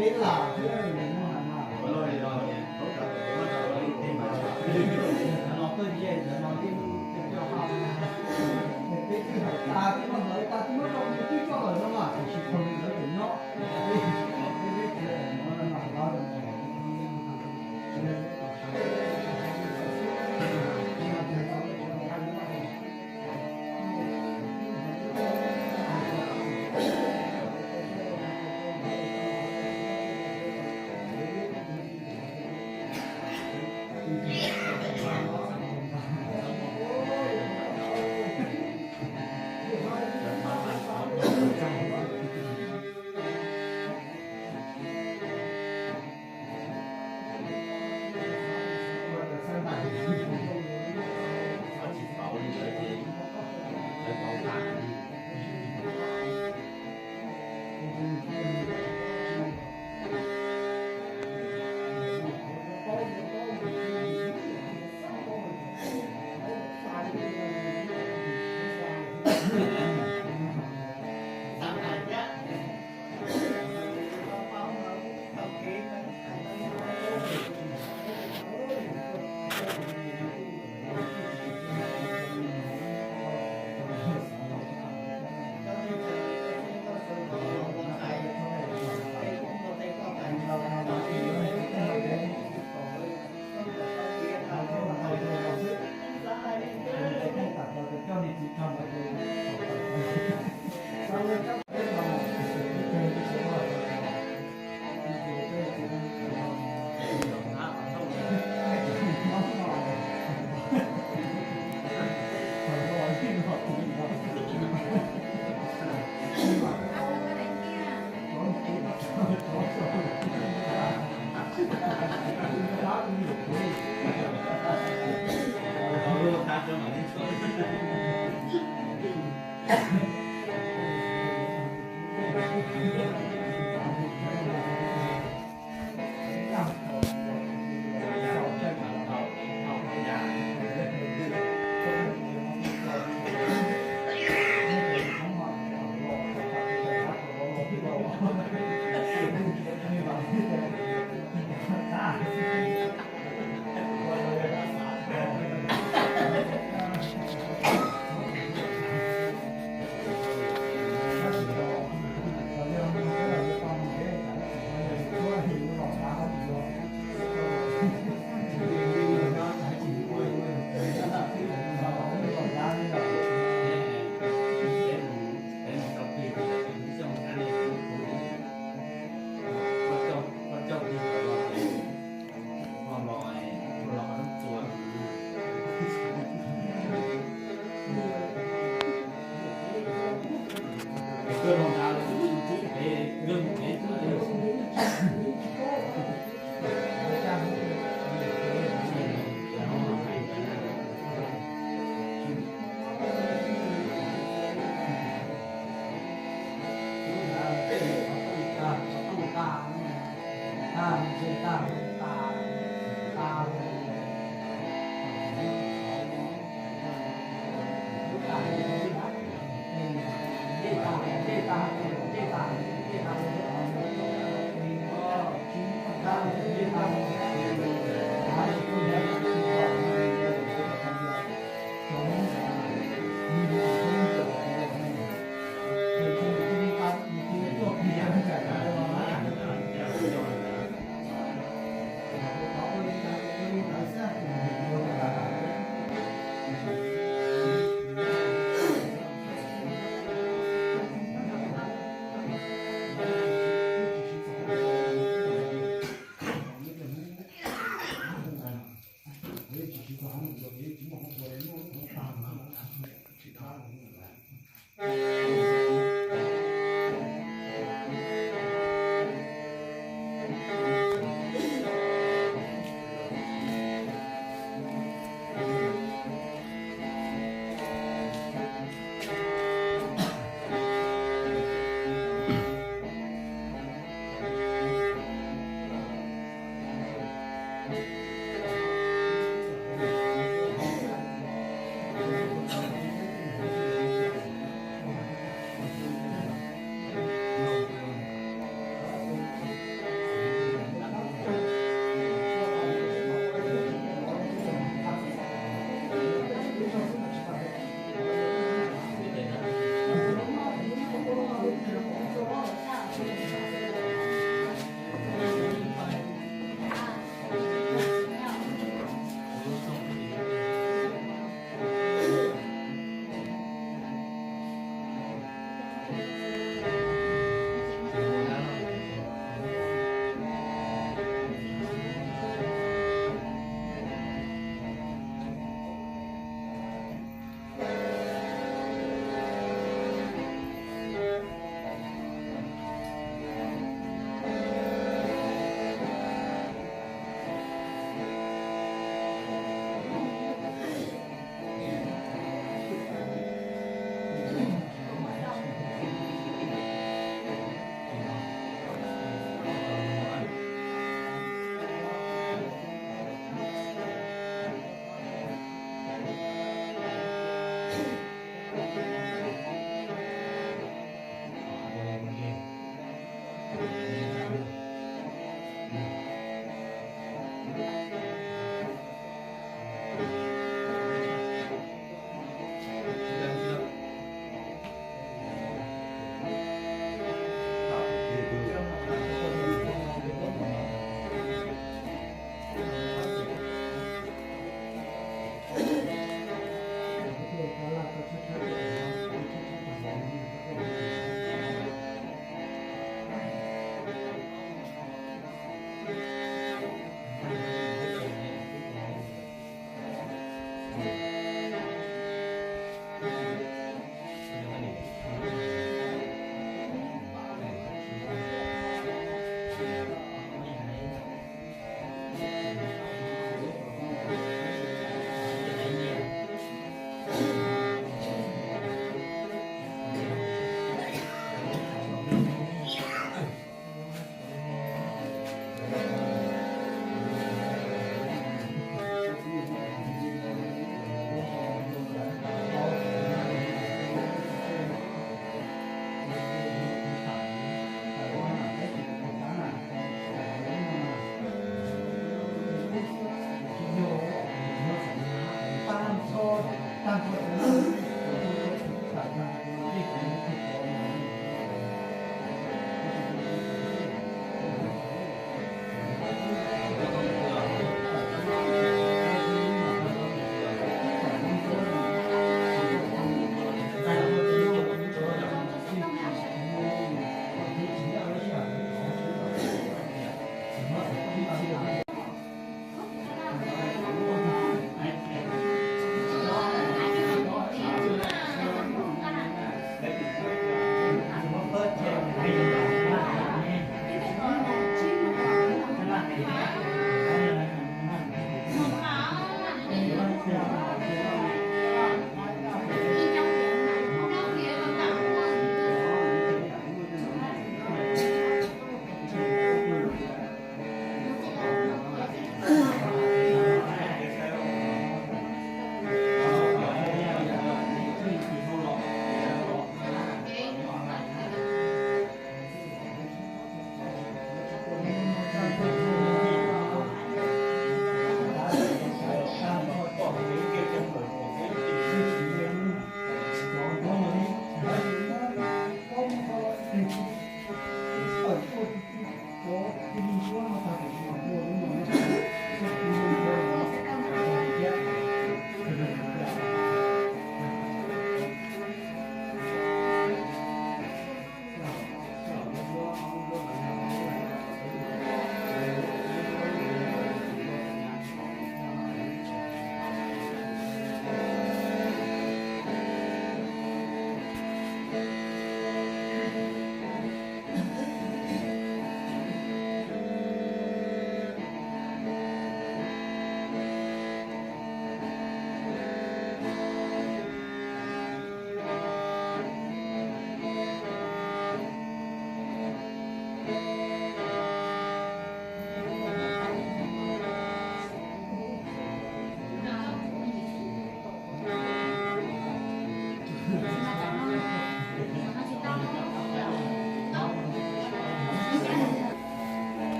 Peb lam thiab muaj hais no, no tuaj ze no, coj hais.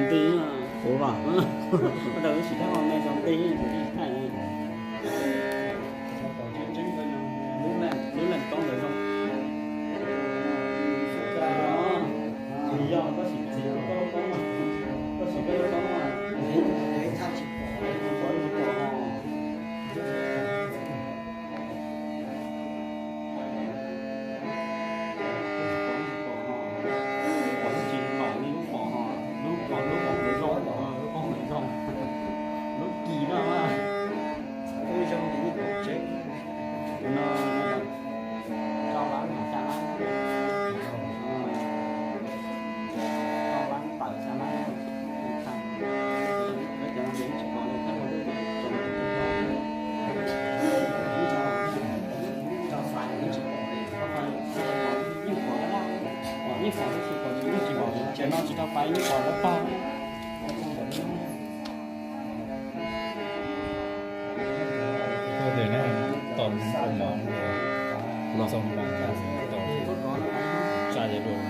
Ntij, kuv vas, tau lub sim dab ho me zoo ntij, kuv tij thaij. Lub leej, lub leej koob ntawd zoo. Yog koj sim txiv koj lub koob, koj sim koj lub koob, tsis pom, tsis pom. Pom tsis pom, lub pom ho, lub pom, lub pom lub zoo, lub pom lub zoo, lub kis no. Lub zoo li ib pom tsev no, rau lab, xya lab, rau lab tawm xya lab. Ces no tsis tau pais ib pom lawm pog. Tos mov, tos tsa ya dua.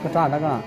Koj tso tau koj.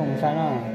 Mus saib na.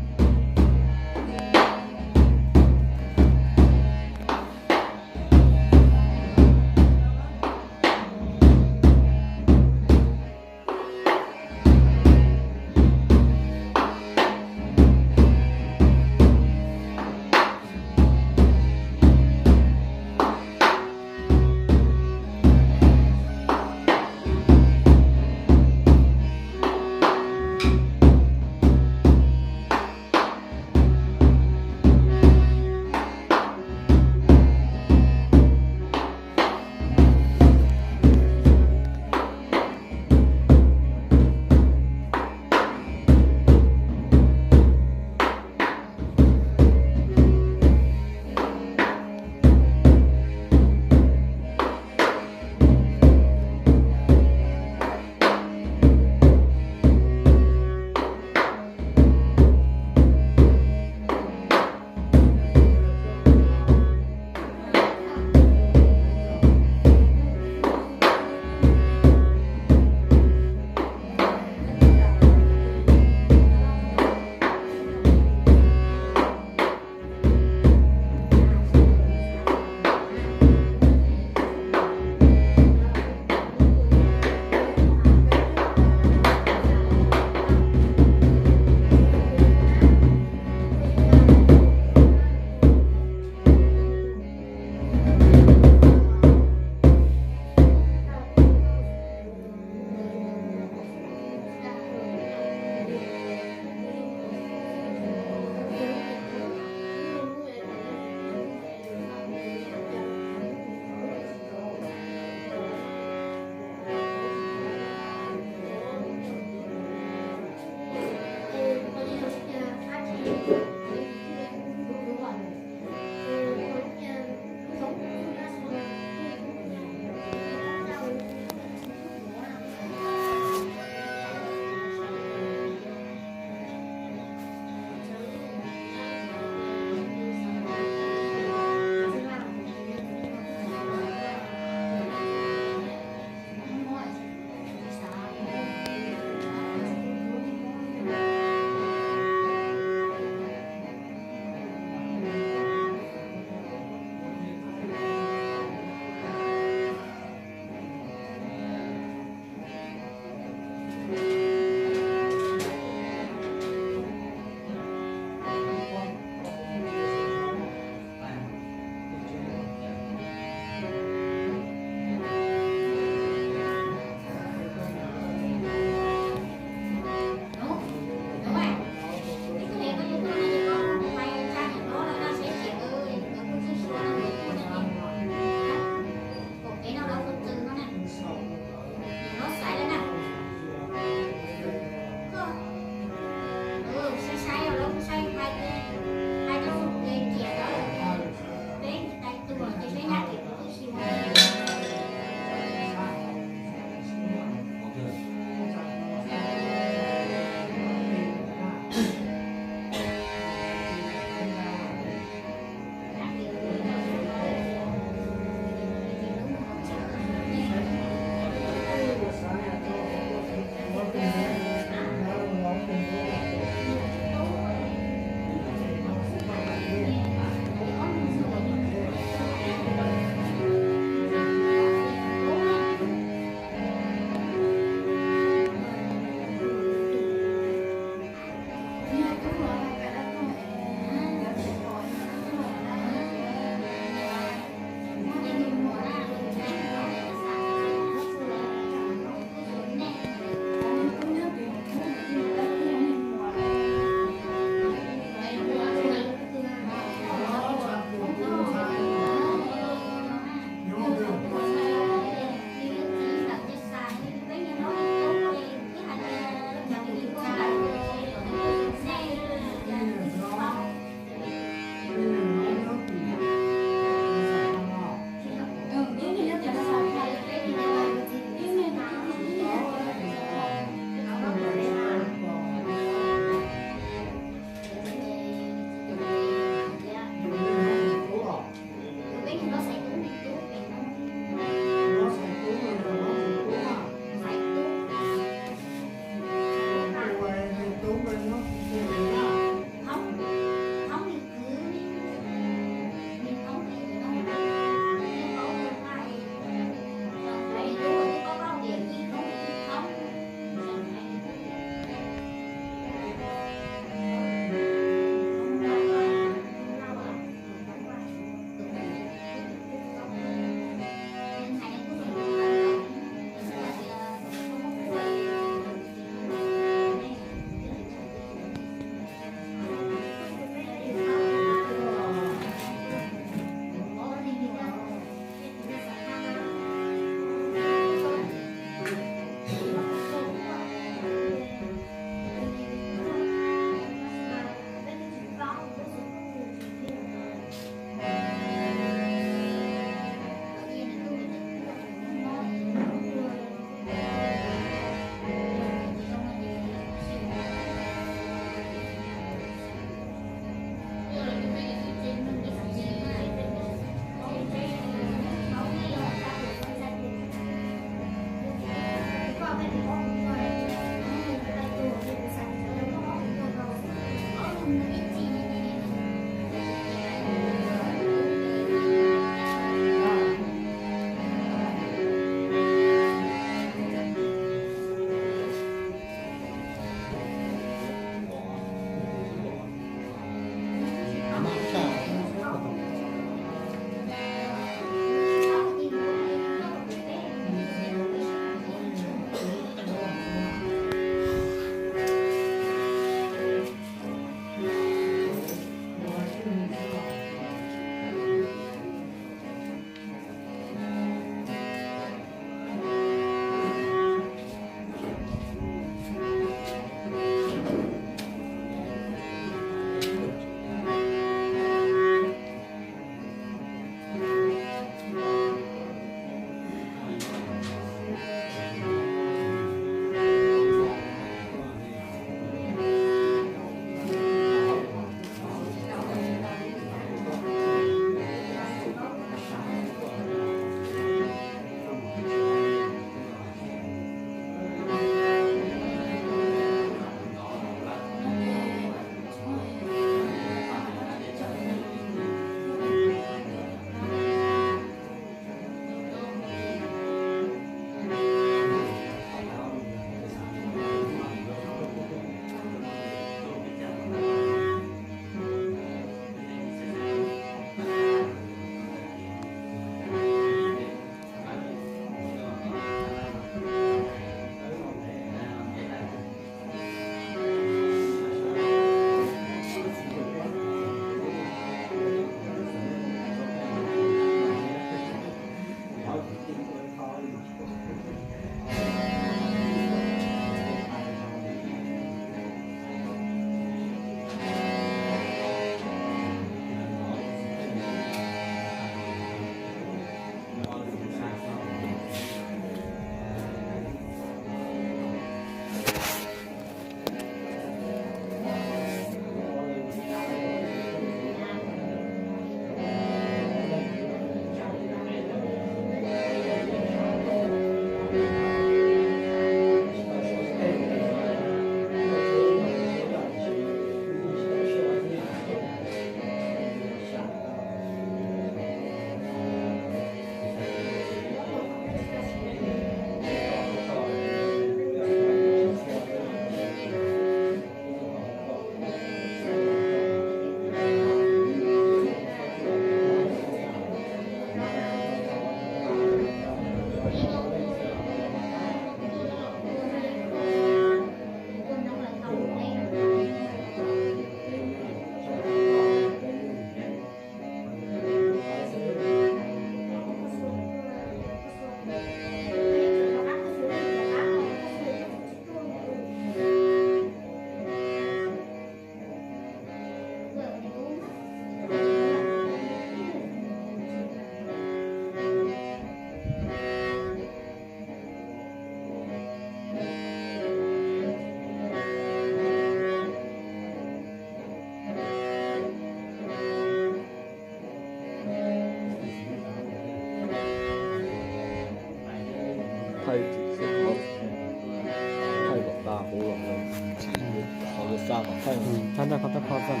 Thaij, thaij qhov tag qhov xwb,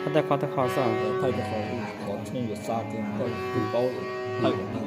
thaij tag qhov tag qhov xwb. Thaij tag qhov, qhov tshooj yuav xa ces thaij, paub thaij kom tag.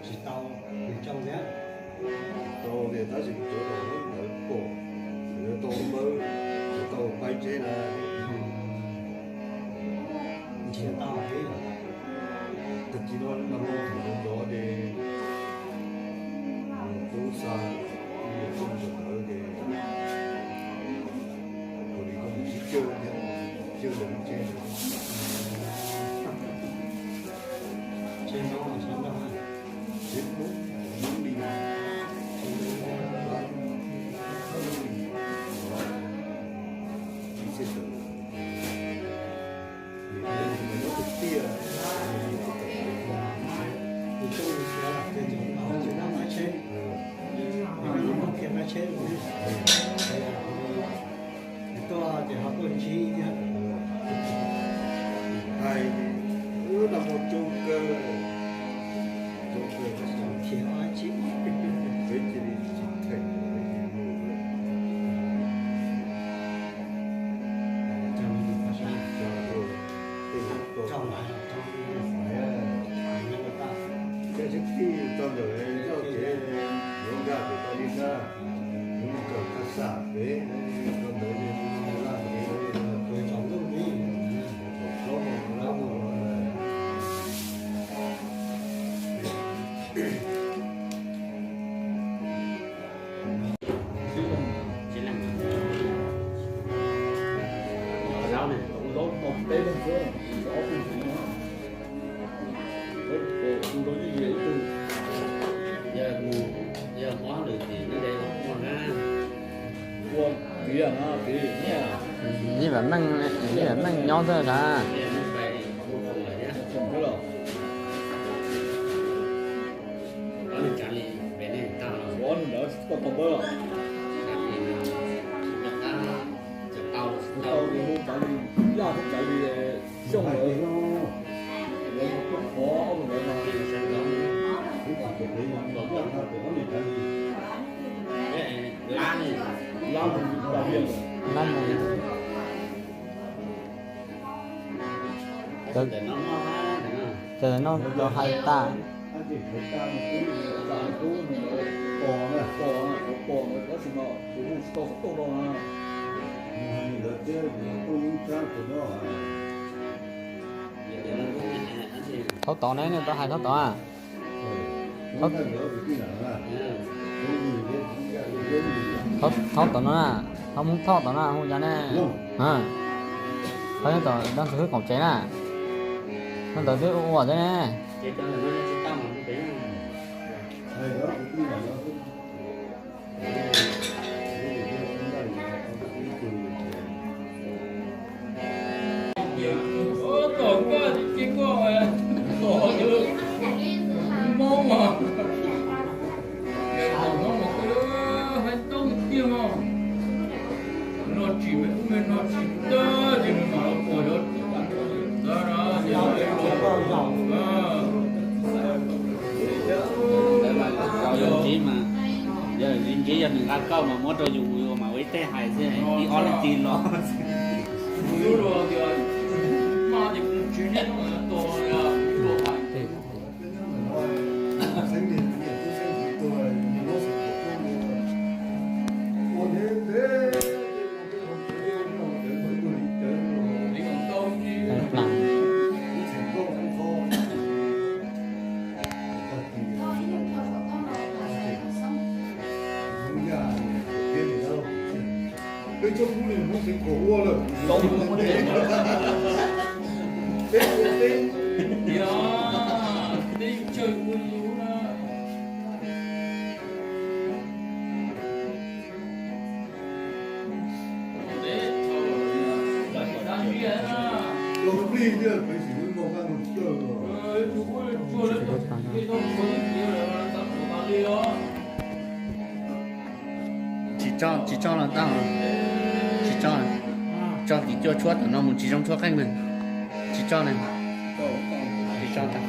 Tsis tau, tsis tau thiab. Tau tias tab sis cov ntawd pom, lawv tau npawb, lawv tau paib tsheb na. Nrhiav tau thiab. Tag kis no nag hmo thaum ntxov ces tub xa tub ntawd ces ua li koj mus sib cawj thiab, cawj ntawm lub tsheb. Tsheb nrog, tsheb nrog, tsheb nrog li, tsheb nrog li, ib txhia tawm. Hais, wb nag hmo coob kawg, coob kawg, peb cia li tsis theem, peb cia li mus lawm. Tej no tau, tau, tau, tau ntawm zoj kev yuav nkag pem tau li na, yuav nkag pem pem, tau ntawd laj kev, tau ntawd li, tau hlob, tau hlob. Ib yam neej, ib yam neej nyob xwb sav. Lab mus. Ces no tau hais tas. Thaub tod ne, nej tau hais thaub tod a? Thaub tod no na, thaub Hmoob Thoj tod na hu cas ne? Thaub nyob tom dab ntxwg hwb qaum tsev na. Nyob ntawd twb ua ua xwb ne. Yog ntsib mas, yog ntsib yog nws nqa koj mas muab rau yus, yus mam ua ib teg hais xwb, ib ob leeg tig los. Tsis tso, tsis tso los tau. Tsis tso, tso tim cua tshuab tom no mus tsis zoo tshuab qeej na. Tsis tso na. Tsis tso tau.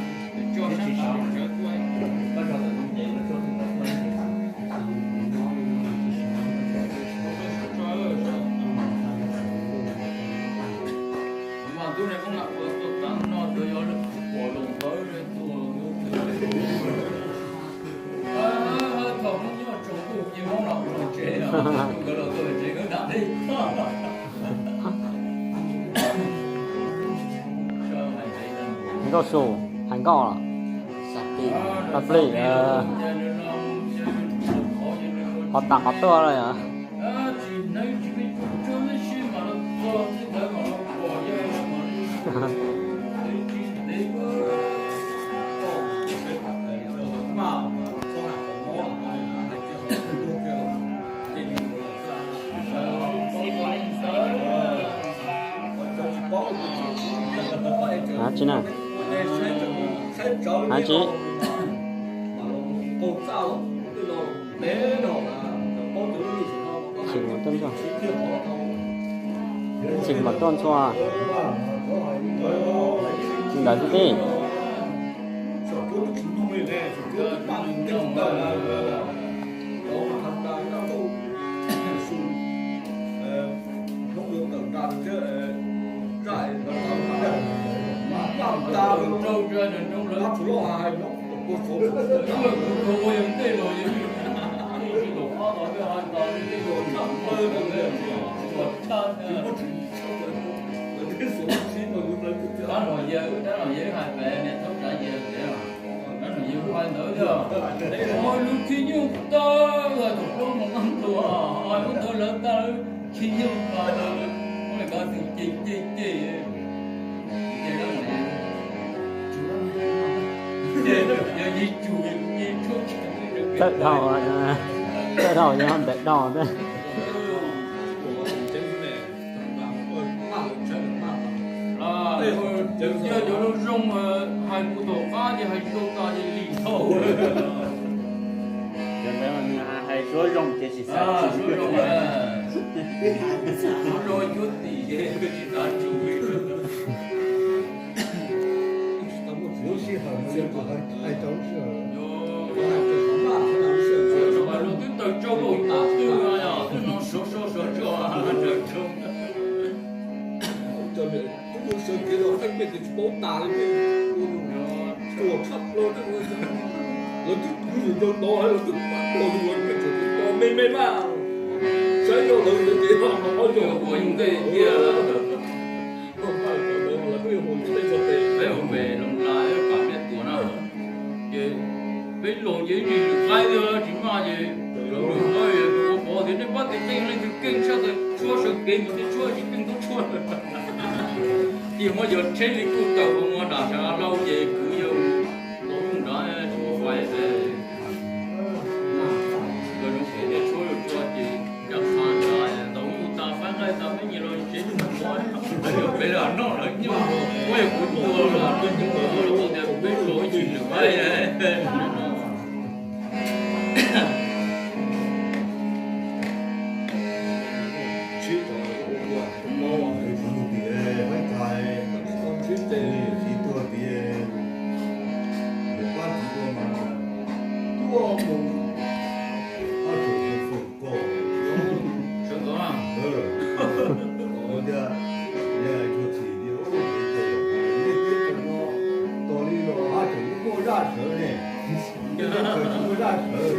Nkauj su, hais nkauj los? Tau plig, qhov tas qhov tuaj lawm yom. Tsis na. Tsis. Tsis npam tuaj ntxhua. Tsis npam tuaj ntxhua. Ntawd xwb tib. Tab no yawg, tab no yawg hais pem niam thaub tsav yawg tias, tab no yawg hais ntawd tias, lub khib nyuj tawg thaum plaub moos ntuj, lub ntawd lawv tag lawm, khib nyuj tawg, muab li kov tus ces ces ces, ces tab no yawg, ces yog yawg tsum ces tshuab txawj dhau, txawj dhau yog ntawm dhau thiab. Yog cov zoo zoo hais kuv tom qab ces hais zoo tas ces lim dhau. Cov ntawd nws hais suab zoo ces tsis xav tsis zoo. Suab zoo cuab tim ces tsis xav tsis. Twb tawg tsau kaum tawm twg no yog twb no sov sov sov tso. Tub sawv kev los qeej peb ces tsis paub tas li, tsuas tshaj plaws, lawv twb kwv yus rau tod lawv twb pab tau yus, peb tseem tos me me mas, saib yog lawv lawv ces no yog ua ntej tiag. Peb ua pem Loos Las pam peb tuaj na, ces peb los ces nim lwm qaib tiag tsis maj ces lwm qaib ua pov tias nej pab tiv qeej leej twg keej tshaj tawm tshuab sawv kev mus tej tshuab tsis keej tub tshuab. Ces muab cov tsheb li kuj tawm ua dam sab laug ces kuv yawg tau mus nrad tsis muaj fais es, yog zoo kev tej tshuab yuav tsua ces caj qha nrad tau mus tas faib nqaij tas peb nyias los tsev nyuj mov, yog peb los noj lawv nyuj, muab yog kuv tua los lawv nyuj mov los tias peb los ib tsis lwm qaib. Sawv ntxov na. Tos li los haj tseem muaj zaj sawv ne, tseem muaj zaj sawv.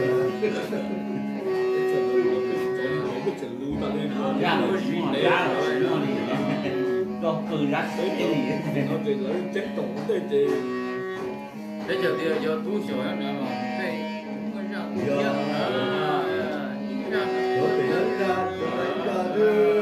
Teb chaws tias yog tub xyom na, tej muaj zaj thiab, zaj, zaj,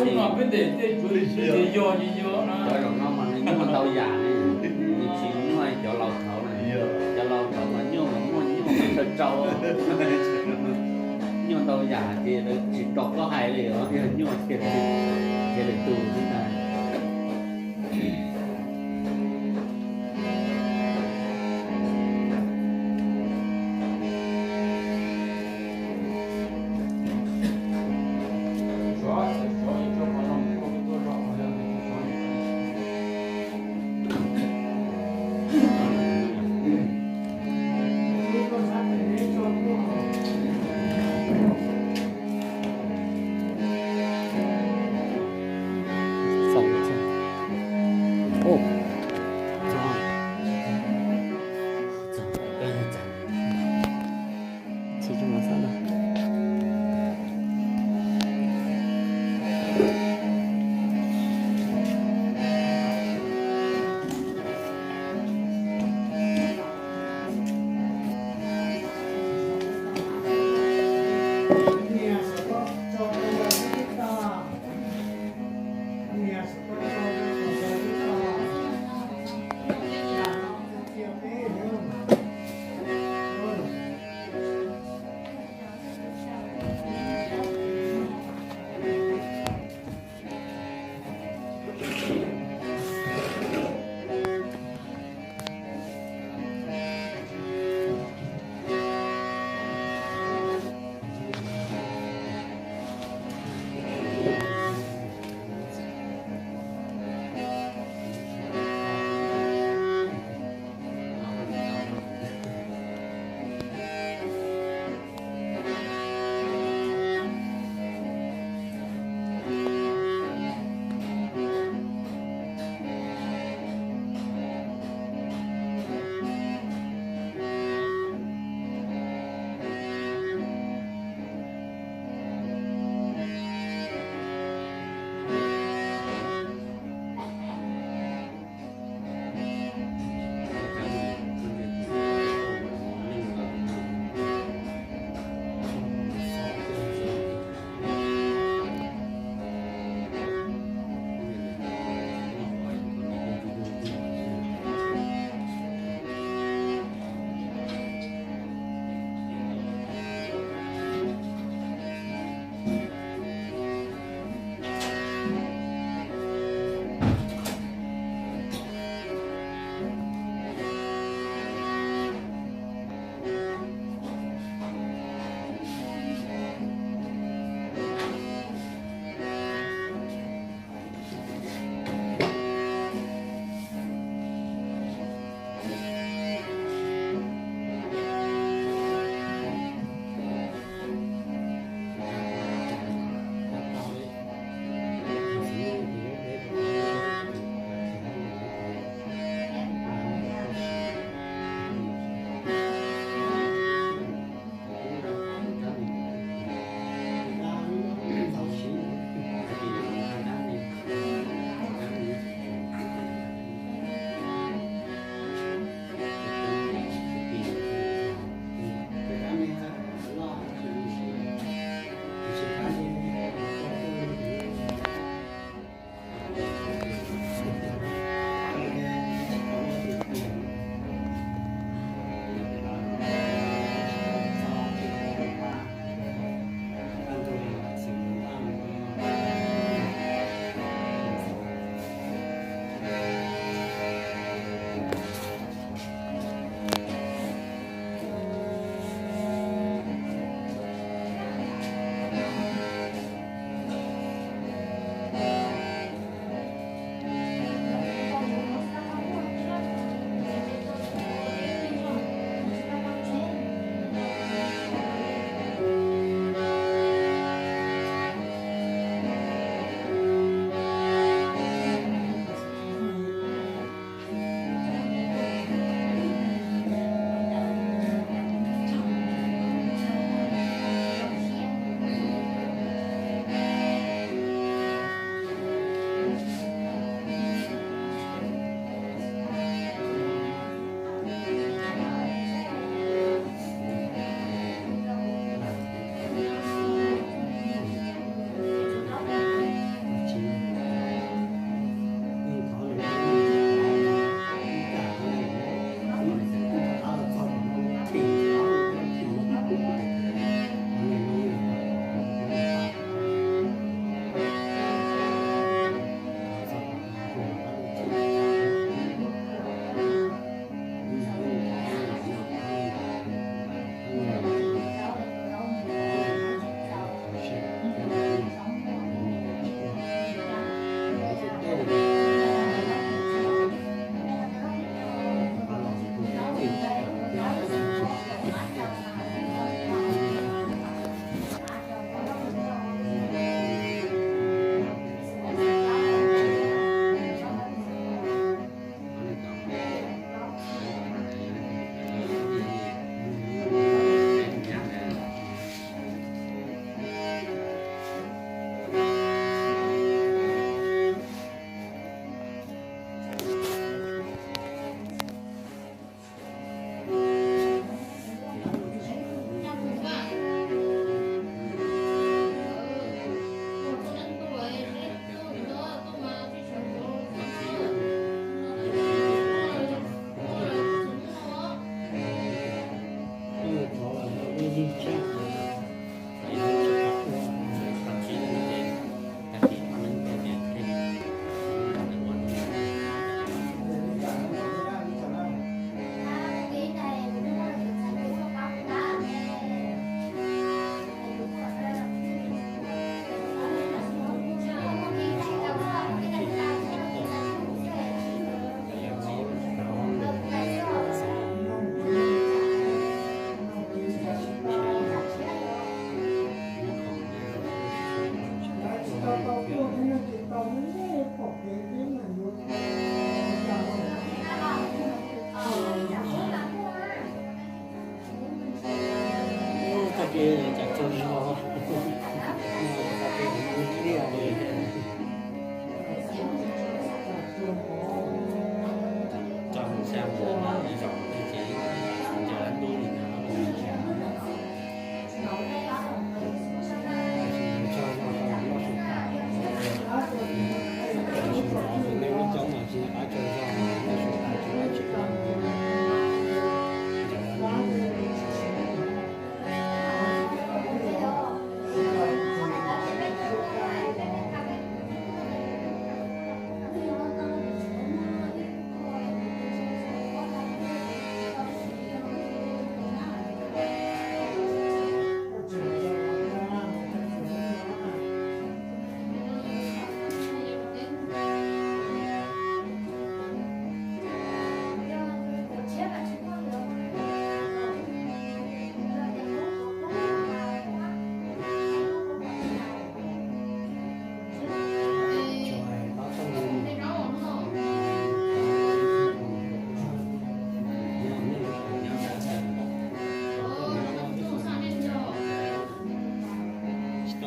Peb ntes tej tsuav li tsuav ces yog ces yog na. Cov zaum no mas nws nyuaj ntau yam ne, nws tsis nyuaj cov laus thaud na. Cov laus thaud mas nyuaj mas nyuaj nyuaj mas tsawg tsau, nyuaj ntau yam ces lawv tsis tos koj hais li os, yog nyuaj ces ces lawv tus xwb ntag.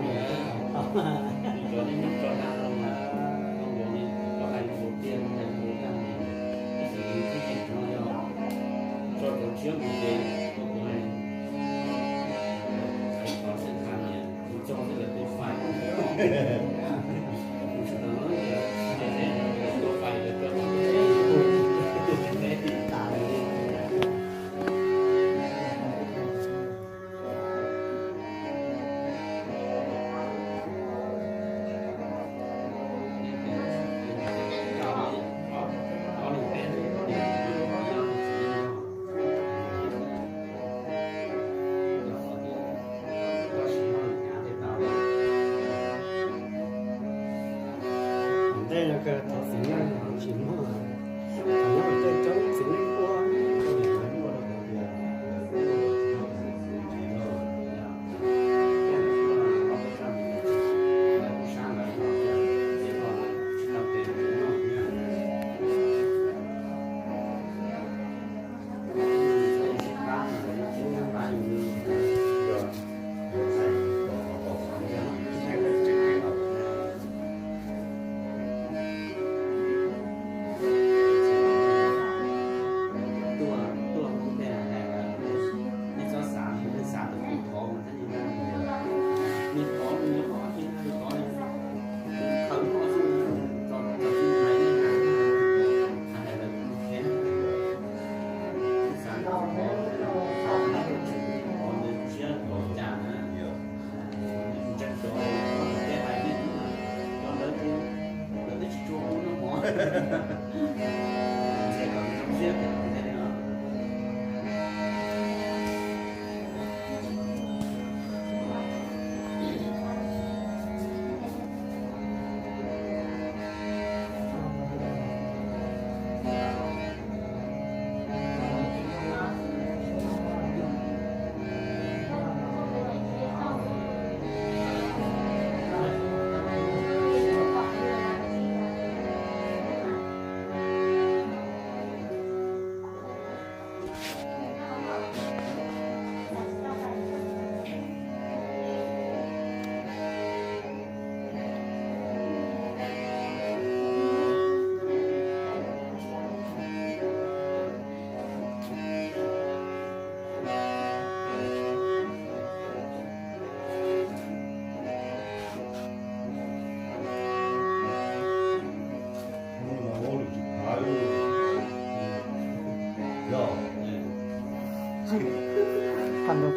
Cov niaj hnub tso dag no mas, koj nkaus li koj hais lus tiag, hais lus dag, tab sis nws thiaj yeej tseem yog tso cov tshiab mus ces koj kuv hais, hais txog xwb hais tias kuv tso xwb lawv tuaj fais. Kuv tsis tau no ces lawv tuaj fais lawv tuaj, tuaj tsis teb tim tas li. Ntej no kawg thov txiv neej tsis muaj, thaum nyob ua tej coob txiv neej ua, ua rau tias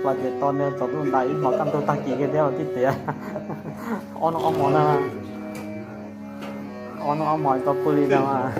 Los ces tau nws tsaus ntuj ntais ib hmos kaj ntug tag kis kiag thiab tib tias. Ob hnub ob hmos na, ob hnub ob hmos tau pw li ntag mas.